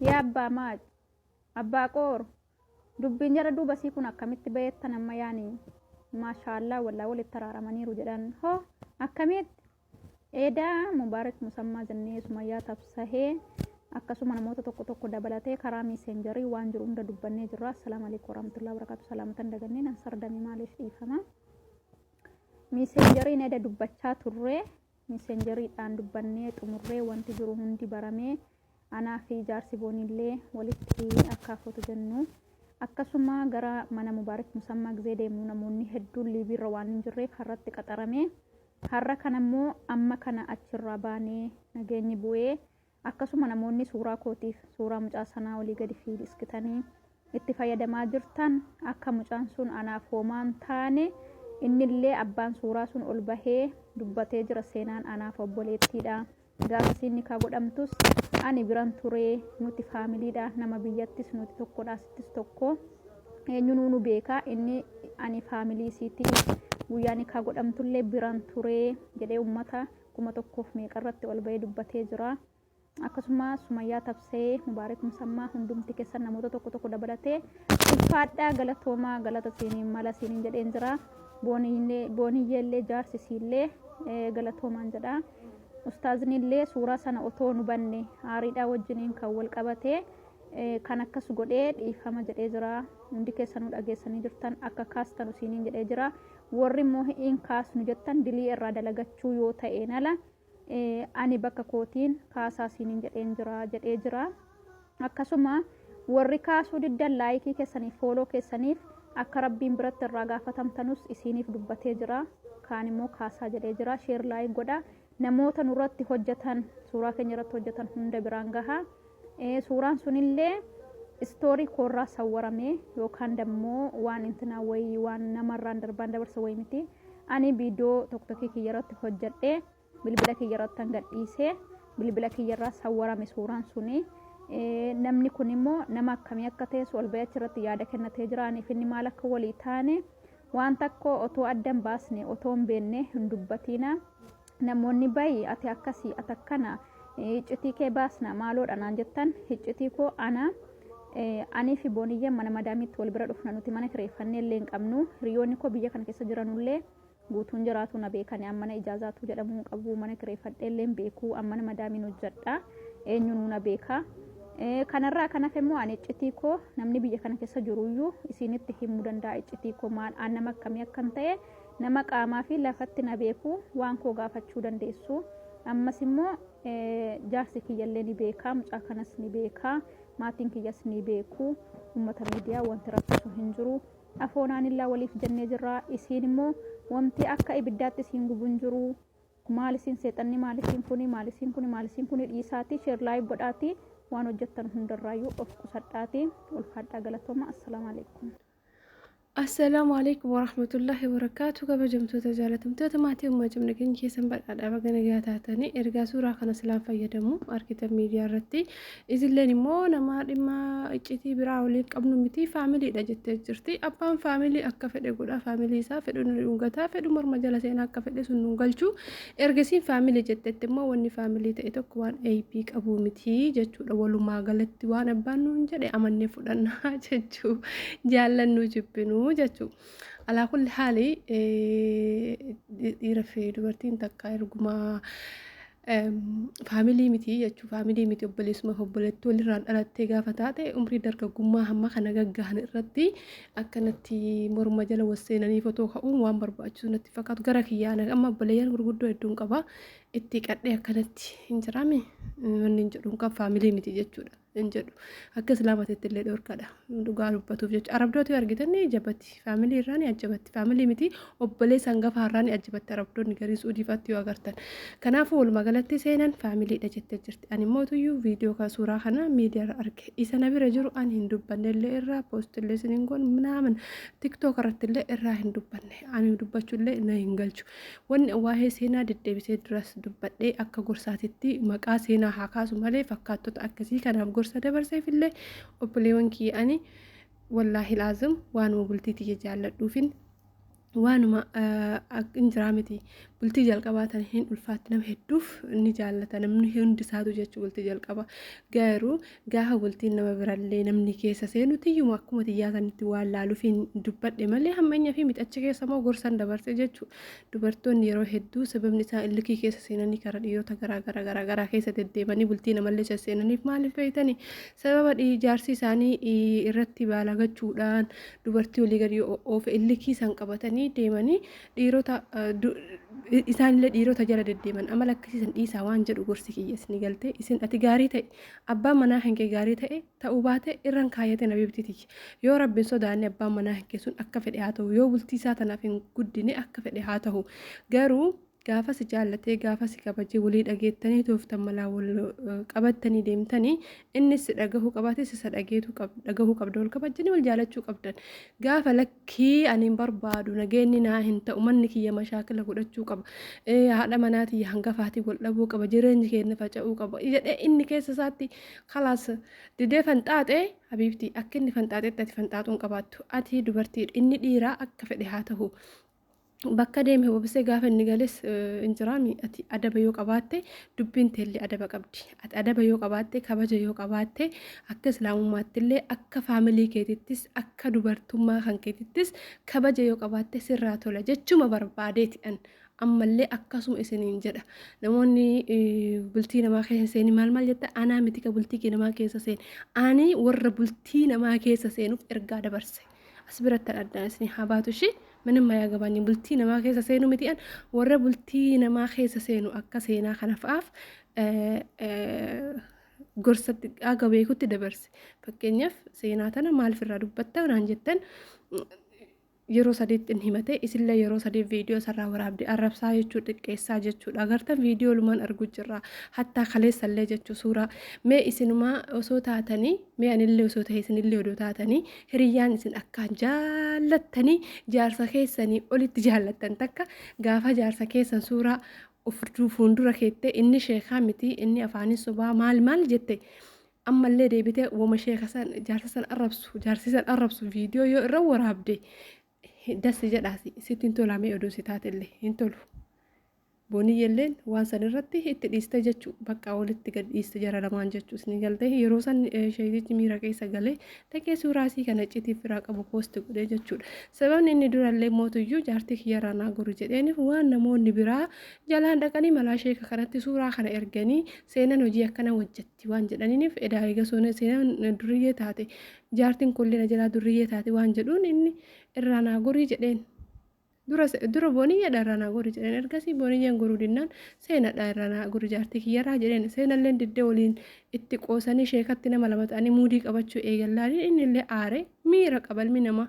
Yaa abbaa maac, abbaa qoor, dubbiin jara duuba sii kun akkamitti bayeettan amma yaani maashaallaa wallaa walitti araaramaniiru jedhan hoo akkamitti? Eedaa Mubaarak Musammaa jennee Sumayyaa Tabsahee akkasuma namoota tokko tokko dabalatee karaa miiseenjarii waan jiru hunda dubbannee jirra. Assalaamu alaikum warahmatullahi wabarakatuh. Salaamatan dagannee nan sardame maaliif dhiifama. Miiseenjariin eda dubbachaa turre. Miiseenjariidhaan dubbannee xumurree wanti jiru hundi baramee anaa fi jaarsi booniillee walitti akka afotu jennu. Akkasuma gara mana Mubaarik Musammaa gizee deemnu namoonni hedduun liiviirra waan hin jirreef har'atti qaxarame. Har'a kana immoo amma kana achirraa baanee nageenyi bu'ee akkasuma namoonni suuraa kootiif suuraa mucaa sanaa olii gadi fiidiskitanii itti fayyadamaa jirtan akka mucaan sun anaaf homaa hin taane innillee abbaan suuraa sun ol bahee dubbatee jira seenaan anaaf obboleettiidha. Gaafa isiin nikaa godhamtus ani biran ture nuti faamiliidha nama biyyattis nuti tokkodha asittis tokko eenyunuu nu beeka inni ani faamilii isiiti guyyaa nikaa godhamtullee biran ture jedhee ummata 1000 meeqa irratti ol bahee dubbatee jira. Akkasuma Sumayyaa Tabsee, Mubaarik Musammaa hundumti keessan namoota tokko tokko dabalatee ulfaadhaa galatoomaa galata siiniin mala siiniin jedheen jira. Booniyyeellee jaarsi siillee galatoomaan jedha. Ustaaznillee suuraa sana otoo hin hubanne aariidhaa wajjiniin kan wal qabate kan akkas godhee dhiifama jedhee jira. Hundi keessanuu dhageessanii jirtan akka kaastanu siiniin jedhee jira. Warri immoo hin kaasnu jettan dilii irraa dalagachuu yoo ta'een ala ani bakka kootiin kaasaa siiniin jedheen jira jedhee jira. Akkasuma warri kaasuu diddan laayikii keessaniif fooloo keessaniif akka rabbiin biratti irraa gaafatamtanus isiiniif dubbatee jira. Kaan immoo kaasaa jedhee jira. Sheer laayik godha. Namoota nurratti hojjetan suuraa keenya irratti hojjetan hunda biraan gaha. Suuraan sunillee istoorii koorraa sawwarame yookaan dammoo waan intinaa wayii waan namarraan darbaan dabarsa wayii miti. Ani viidiyoo toktokii kiyya irratti hojjedhee bilbila kiyya irrattan gadhiise bilbila kiyya irraa sawwarame suuraan suni. Namni kun immoo nama akkamii akka ta'es ol bahee achirratti yaada kennatee jira. Aniif inni maal akka walii taane waan takko otoo adda hin baasne otoo hin beekne hin dubbatiina. Namoonni bayi ati akkasii ati akkana iccitii kee baasna maaloodha naan jettan iccitii koo ana anii fi booniyyeen mana madaamiitti wal bira dhufna nuti mana kireeffannee illee hin qabnu hiriyoonni koo biyya kana keessa jiranullee guutuun jiraatu na beekani an mana ijaazaatuu jedhamuu hin qabu mana kireeffadhee illee hin beeku an mana madaamiin hojjedha eenyunuu na beeka. Kanarraa kan hafe immoo ani iccitii koo namni biyya kana keessa jiruyyuu isiinitti himuu danda'a iccitii koo maal an nama akkamii akkan ta'e nama qaamaa fi lafatti na beeku waan koo gaafachuu dandeessu. Ammas immoo jaarsi kiyyallee ni beeka mucaa kanas ni beeka maatiin kiyyas ni beeku uummata miidiyaa wanti rakkisu hin jiru. Afoonaanillaa waliif jennee jirra. Isiin immoo wanti akka ibiddaatti isiin gubu hin jiru. Maal isiin seexanni maal isiin kuni maal isiin kuni maal isiin kuni dhiisaati sheer laayik godhaati waan hojjettan hundarraayyuu of qusadhaati ulfaadhaa galatooma assalaamu alaikum. Assalaamu alaikum warahmatullahi wabarakaatu kabajamtoota jaalatamtoota maatii ummaa cimna keenya keessan badhaadhaa baga nagaa taatanii ergaa suuraa kana silaan fayyadamu argitan miidiyaa irratti Isilleen immoo nama dhimma iccitii biraa waliin qabnu miti faamiliidha jettee jirti. Abbaan faamilii akka fedhe godha faamilii isaa fedhu nu dhungataa fedhu morma jala seenaa akka fedhe sun nu galchu. Ergasiin faamilii jettetti immoo wanni faamilii ta'e tokko waan eeybii qabu miti jechuudha. Walumaa galatti waan abbaan nuun jedhe amannee fudhanna jechuu jaallannuu jibbinuu jechuu. Alaa kulli haali dhiira fi dubartiin takka ergumaa Faamilii miti jechuu faamilii miti obboleessuma fi obboleettii walirraan dhalattee gaafa taate umrii dargaggummaa hamma kana gaggahan irratti akkanatti morma jala wal seenanii fotoo ka'uun waan barbaachisu natti fakkaatu gara kiyyaan amma obboleeyyan gurguddoo hedduun qaba itti qadhee akkanatti hin jiraami wanni hin jedhu hin qabu faamilii miti jechuudha. Hin jedhu. Akka islaamatitti illee dhorkadha. Dhugaa dubbatuuf jecha. Arabdoota yoo argitan ni jabatti. Faamilii irraa ni ajjabatti. Faamilii miti obboleessa hangafa irraa ni ajjabatti arabdoonni gariin suudiifaatti yoo agartan. Kanaafuu walumaa galatti seenan faamiliidha jettee jirti. Ani immoo tuyyuu viidiyoo kan suuraa kana miidiyaarra arge. Isa na bira jiru ani hin dubbanne illee irraa poost illee isin hin goone minaamin tiktook irratti illee irraa hin dubbanne. Ani dubbachuu illee na hin galchu. Wanni waa'ee seenaa deddeebisee duras dubbadhee akka gorsaatitti maqaa seenaa haa kaasu malee fakkaattota akkasii kanaaf gorsa dabarseefillee obboleewwan kiyya ani wallaahi laazim waanuma bultii tiyya jaalladhuufin Waanuma hin jiraa miti, bultii jalqabaa tana hin ulfaatti, nama hedduuf ni jaallata namni hundi isaatu jechuu. Bultii jalqaba garuu gaafa bultiin nama birallee namni keessa seenu tiyyuma akkuma tiyyaa sanitti waan laaluuf hin dubbadhe malee hammeenya fi miti. Achi keessa immoo gorsan dabarse jechuu. Dubartoonni yeroo hedduu sababni isaan illikii keessa seenanii karaa dhiirota garaa garaa garaa garaa keessa deddeemanii bultii namallee seenaniif maaliif beektanii? Sababa jaarsi isaanii irratti baalagachuudhaan dubartii olii gadi oofe illikii san qabatanii deemanii dhiirota isaanillee dhiirota jala deddeeman. Amala akkasii san dhiisaa waan jedhu gorsi kiyya isin galtee. Isin ati gaarii ta'e, abbaan manaa kan kee gaarii ta'e ta'uu baate irran kaayyate na bibti tiyya. Yoo Rabbiin sodaanne, abbaan manaa kan kee sun akka fedhe haa ta'u, yoo bultii isaa tanaaf hin guddine akka fedhe haa ta'u, garuu gaafa si jaallatee, gaafa si kabajee, walii dhageettanii tooftan malaa wal qabattanii deemtanii, innis si dhagahuu qabaate isa dhageetu dhagahuu qabda, wal kabajanii wal jaalachuu qabdan. Gaafa lakkii ani hin barbaadu, nageenyi naa hin ta'u, manni kiyya mashaakila godhachuu qaba, haadha manaa tiyya hangafaatii wal dhabuu qaba, jireenyi keenya faca'uu qaba jedhee inni keessa isaatti kalaas didee fanxaaxee, habiibtii, akka inni fanxaaxetti ati fanxaaxuun qabaattu. Ati dubartii, inni dhiiraa akka fedhe haa ta'u, bakka deeme hobsee gaafa inni gales hin jiraami. Ati adaba yoo qabaatte dubbiin teellee adaba qabdi. Ati adaba yoo qabaatte, kabaja yoo qabaatte, akka islaamummaatti illee, akka faamilii keetittis, akka dubartummaa kan keetittis kabaja yoo qabaatte sirraa tola jechuma barbaadeeti. An ammallee akkasuma isiniin jedha. Namoonni bultii namaa keessa seeni maal maal jetta, anaa miti ka bultii namaa keessa seeni. Ani warra bultii namaa keessa seenuuf ergaa dabarse. As biratti addaan isin haa baatu ishee ምንም አያገባኝም. Bultii namaa keessa seenu miti, an warra bultii namaa keessa seenu akka seenaa kana fa'aaf gorsatti aga beekutti dabarse. Fakkeenyaaf seenaa tana maaliif irraa dubbatta naan jettan, yeroo sadiitti hin himate, isillee yeroo sadii viidiyoo sarraa waraabde arrabsaa jechuu, xiqqeessaa jechuudha. Agartan viidiyoo lumaan argu jirra, hattaa kaleessallee jechuu. Suuraa mee isinumaa osoo taatanii, mee anillee osoo ta'e, isinillee odoo taatanii, hiriyyaan isin akkaan jaallattanii jaarsa keessanii olitti jaallattan takka gaafa jaarsa keessan suuraa fuuldura keettee, inni sheekaa miti, inni afaanin sobaa maal maal jette, ammallee deebitee wama sheeka san jaarsa san arrabsu, jaarsi san arrabsu viidiyoo yoo irra waraabde, dasi jedhaasi sitti hin tolamee oduu si taatellee hin tolu. Booniyyelleen waan san irratti itti dhiiste jechuu, bakka walitti gad dhiiste jara lamaan jechuu isin galtee. Yeroo san sheetichi miira keessa galee dhaqee suuraa isii kana icciitiif firaa qabu post godhee jechuudha. Sababni inni durallee mootuyyuu jaartii kiyyarraa naa goru jedheeniif waan namoonni biraa jalaan dhaqanii malaa sheeka kanatti suuraa kana erganii seenan hojii akkana hojjetti waan jedhaniif, edaa eega seenan duriyyee taate, jaartiin kulli na jalaa duriyyee taate waan jedhuun inni irraa naa gorii jedheen. Dura dura booniyyaadha irraa naa gori jedheen. Ergasii booniyyaan goruu dinnaan seenadha irraa naa gori jaartii kiyyarraa jedheen. Seenalleen diddee waliin itti qoosanii sheekatti nama lama ta'anii muudii qabachuu eegallaanii, inni illee aare, miira qabalmi namaa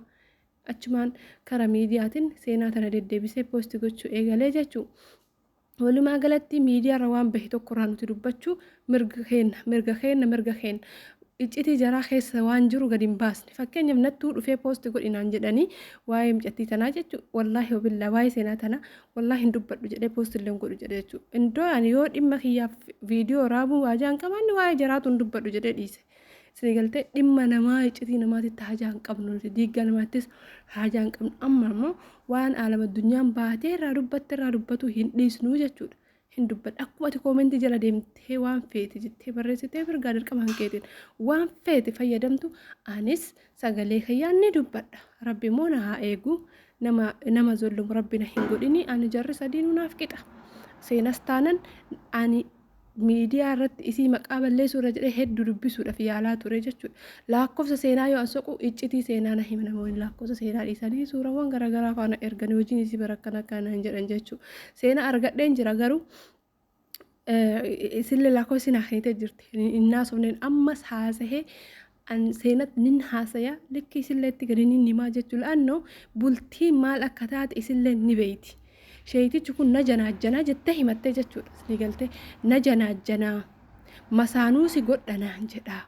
achumaan karaa miidiyaatiin seenaa tana deddeebisee post gochuu eegalee jechuu. Walumaa galatti miidiyaarra waan bahe tokkorraa nuti dubbachuu mirga keenya, mirga keenya, mirga keenya. Iccitii jaraa keessa waan jiru gadi hin baasne. Fakkeenyaaf nattuu dhufee post godhinaan jedhanii waa'ee mucattii tanaa jechuudha. Wallaahi wabillaa waa'ee seenaa tanaa wallaahi hin dubbadhu jedhee post illee hin godhu jedhee jechuudha. Indoo ani yoo dhimma kiyyaaf viidiyoo raabuu waajaa hin qabaanne waa'ee jaraatu hin dubbadhu jedhee dhiise. Isin galtee, dhimma namaa iccitii namaatitti haajaa hin qabnu nuti, diiggaa namaattis haajaa hin qabnu. Amma immoo waan aalama addunyaan baatee irraa dubbatte irraa dubbatu hin dhiisnu jechuudha. Hin dubbadhu. Akkuma ati comment jala deemtee waan feete jettee barreessitee mirgaa dirqama hin keetiin waan feete fayyadamtu, anis sagalee kiyyaan ni dubbadha. Rabbi immoo na haa eegu, nama nama zollumu Rabbi na hin godhini. Ani jarri sadiinuu naaf qixa. Seenas taanan ani miidiyaa irratti isii maqaa balleessuu irra jedhee hedduu dubbisuudhaaf yaalaa ture jechuudha. Lakkoofsa seenaa yoo an soqu iccitii seenaa na hima, namoonni lakkoofsa seenaa dhiisanii suurawwan garaagaraa faana erganii hojiin isii bara akkana akkana hin jedhan jechuudha. Seenaa argadheen jira, garuu isillee lakkoofsi naa kennitee jirti. Hin haasofneen ammas haasahee an seenatti nin haasaya, likki isillee itti gadi nin himaa jechuudha. La'annoo bultii maal akka taate isillee ni beeyti. Sheeyitichi kun na janaajjanaa jettee himattee jechuudha. Ni galtee, na janaajjanaa masaanuu si godha naan jedhaa.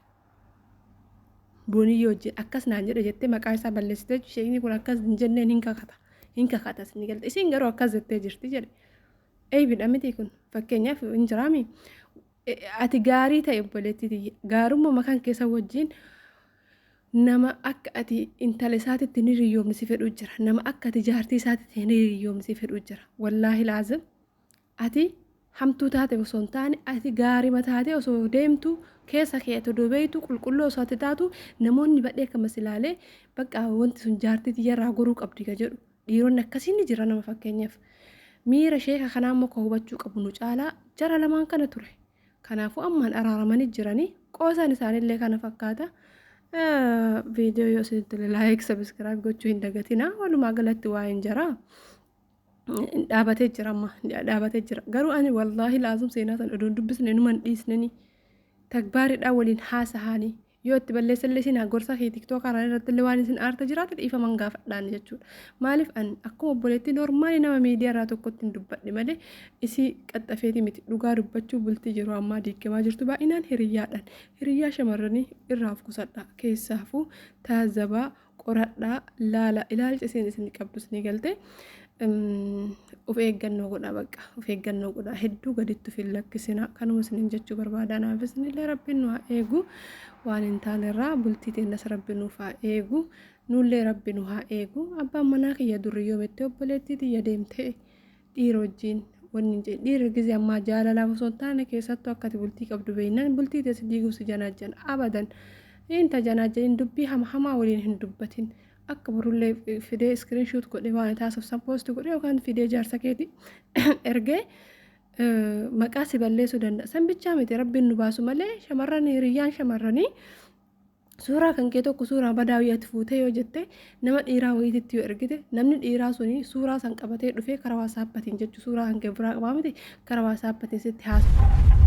Booniyyoo wajjin akkas naan jedha jettee maqaa isaa balleessitee, sheeyini kun akkas hin jenneen hin kakata. Hin kakatas ni galte. Isiin garuu akkas jettee jirti jedhe. Eebidha miti kun, fakkeenyaaf hin jiraami. Ati gaarii ta'e obboleettii tiyya, gaarummaa makan keessa wajjin Nama akka ati intala isaatitti hin hiriyyoomne si fedhu jira. Nama akka ati jaartii isaatitti hin hiriyyoomne si fedhu jira. Wallaahi laazim ati hamtuu taate osoo hin taane, ati gaarima taate osoo deemtu, keessa kee ati odoo beektu qulqulluu osoo ati taatu, namoonni badhee akkama si ilaalee bakka wanti sun jaartii tiyyarraa goruu qabdi ka jedhu dhiironni akkasii ni jira. Nama fakkeenyaaf miira sheeka kanaa immoo ka hubachuu qabu nu caalaa jara lamaan kana ture. Kanaafuu ammaan araaramanii jiranii, qoosaan isaanillee kana fakkaata. Viidiyoo yoo isinitti tole like, subscribe gochuu hin dagatina. Walumaa galatti waa'een jaraa dhaabatee jira, amma dhaabatee jira. Garuu ani wallaahi laazum seenaa sana odoon dubbisne numa hin dhiisneni. Tagbaariidhaan waliin haasa'anii yoo itti balleessallee isin gorsa kee TikTok irratti illee waan isin aarta jiraate dhiifaman gaafadhaan jechuudha. Maaliif an akkuma obboleettii normaalii nama miidiyaa irraa tokkotti hin dubbadhe malee isii qaxxafeeti miti. Dhugaa dubbachuu, bultii yeroo ammaa diigamaa jirtu baay'inaan hiriyyaadhaan. Hiriyyaa shamarranii irraa of qusadha. Keessaafuu taazabaa, qoradhaa, laala, ilaalcha isin qabdus ni galte. Of eeggannoo godha, bakka of eeggannoo godha, hedduu gaditti of hin lakkisina. Kanuma isiniin jechuu barbaada. Anaafis illee Rabbiin nu haa eegu waan hin taanerraa. Bultii teennas Rabbi nuuf haa eegu, nullee Rabbi nu haa eegu. Abbaan manaa kiyya durriyyoomettee obboleettii tiyya deemtee dhiira wajjin wanni hin jedhin. Dhiirri gizee ammaa jaalalaaf osoo hin taane, keessattuu akka ati bultii qabdu beeknan, bultii teessi diiguuf si janaajjan abadan hin tajanaajjanin. Dubbii hama hamaa waliin hin dubbatin. Akka borullee fidee screenshot godhee waan taasifsan post godhee yookaan fidee jaarsa keetii ergee maqaa si balleessuu danda'a. San bichaa miti, Rabbiin nu baasu malee, shamarran hiriyyaan shamarranii suuraa kan kee tokko, suuraa badaa ati fuutee yoo jette, nama dhiiraa wayiititti yoo ergite, namni dhiiraa suni suuraa san qabatee dhufee karaa WhatsAppatiin jechuu, suuraa kan kee biraa qabaa miti, karaa WhatsAppatiin sitti haasa.